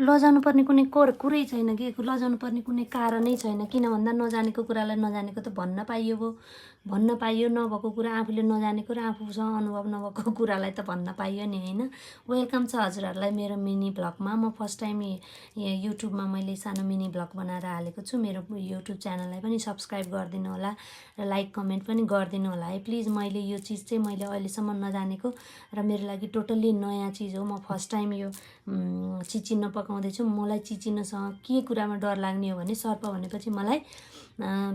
लजाउनु पर्ने कुनै कुरै छैन कि लजाउनु पर्ने कुनै कारणै छैन। किन भन्दा नजानेको कुरालाई नजानेको त भन्न पाइयो नभएको कुरा आफूले नजानेको र आफूसँग अनुभव नभएको कुरालाई त भन्न पाइयो नि होइन। वेलकम छ हजुरहरूलाई मेरो मिनी भ्लगमा। म फर्स्ट टाइम युट्युबमा मैले सानो मिनी भ्लग बनाएर हालेको छु। मेरो युट्युब च्यानललाई पनि सब्सक्राइब गरिदिनु होला र लाइक कमेन्ट पनि गरिदिनु होला है प्लिज। मैले यो चिज चाहिँ मैले अहिलेसम्म नजानेको र मेरो लागि टोटल्ली नयाँ चिज हो। म फर्स्ट टाइम यो चिचिन्न पकाउँदैछु। मलाई चिचिन्नसँग के कुरामा डर लाग्ने हो भने सर्प भनेपछि मलाई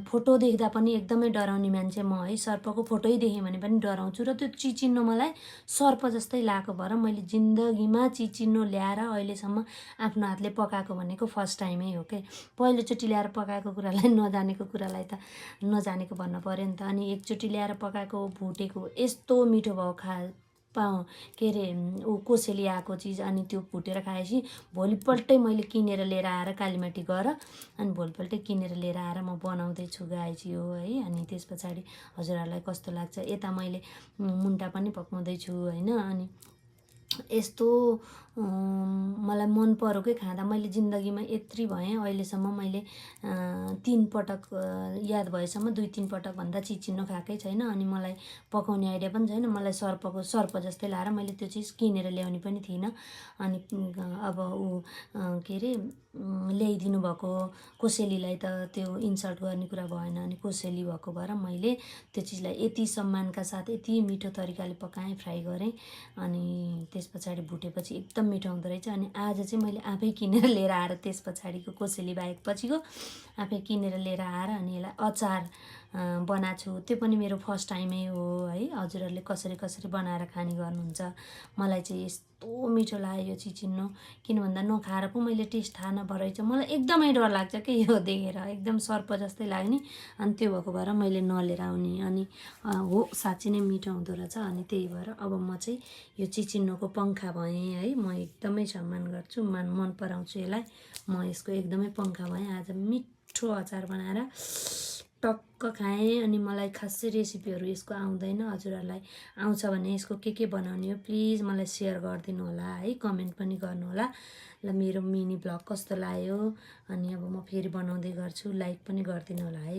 फोटो देख्दा पनि एकदमै डराउने मान्छे म है। सर्पको फोटै देखेँ भने पनि डराउँछु र त्यो चिचिन्नो मलाई सर्प जस्तै लागेको भएर मैले जिन्दगीमा चिचिन्नो ल्याएर अहिलेसम्म आफ्नो हातले पकाएको भनेको फर्स्ट टाइमै हो के। पहिलोचोटि ल्याएर पकाएको कुरालाई नजानेको कुरालाई त नजानेको भन्नु पर्यो नि त। अनि एकचोटि ल्याएर पकाएको भुटेको यस्तो मिठो भयो के अरे कोसेली आएको चिज। अनि त्यो भुटेर खाएपछि भोलिपल्टै मैले किनेर लिएर आएर कालीमाटी गएर अनि भोलिपल्टै किनेर लिएर आएर म बनाउँदैछु गाइज यो है। अनि त्यस पछाडि हजुरहरूलाई कस्तो लाग्छ। यता मैले मुन्टा पनि पकाउँदैछु होइन। अनि यस्तो मलाई मन परोकै खाँदा मैले जिन्दगीमा यत्रो भएँ अहिलेसम्म मैले 3 पटक याद भएसम्म 2-3 पटक भन्दा चिचिन्नो खाएकै छैन। अनि मलाई पकाउने आइडिया पनि छैन। मलाई सर्प जस्तै लाएर मैले त्यो चिज किनेर ल्याउने पनि थिइनँ। अनि अब के अरे ल्याइदिनु भएको कोसेलीलाई त त्यो इन्सल्ट गर्ने कुरा भएन। अनि कोसेली भएको भएर मैले त्यो चिजलाई यति सम्मानका साथ यति मिठो तरिकाले पकाएँ, फ्राई गरेँ। अनि त्यस पछाडि भुटेपछि एकदम मिठो हुँदो रहेछ। अनि आज चाहिँ मैले आफै किनेर लिएर आएर त्यस पछाडिको कोसेली बाहेक पछिको आफै किनेर लिएर आएर अनि यसलाई अचार बनाएको छु। त्यो पनि मेरो फर्स्ट टाइमै हो है। हजुरहरूले कसरी कसरी बनाएर खाने गर्नुहुन्छ। मलाई चाहिँ यस्तो मिठो लाग्यो यो चिचिन्नो। किन भन्दा नखाएर पो मैले टेस्ट थाहा नभएर चाहिँ मलाई एकदमै डर लाग्छ कि यो देखेर एकदम सर्प जस्तै लाग्ने। अनि त्यो भएको भएर मैले नलिएर आउने। अनि हो साँच्चै नै मिठो हुँदो रहेछ। अनि त्यही भएर अब म चाहिँ यो चिचिन्नोको पङ्खा भएँ है। म एकदमै सम्मान गर्छु, मन पराउँछु यसलाई। म यसको एकदमै पङ्खा भएँ। आज मिठो अचार बनाएर टक्क खाएँ। अनि मलाई खासै रेसिपीहरू यसको आउँदैन। हजुरहरूलाई आउँछ भने यसको के बनाउने हो प्लिज मलाई सेयर गरिदिनु होला है। कमेन्ट पनि गर्नु होला। ल मेरो मिनी भ्लग कस्तो लाग्यो। अनि अब म फेरि बनाउँदै गर्छु। लाइक पनि गरिदिनु होला है।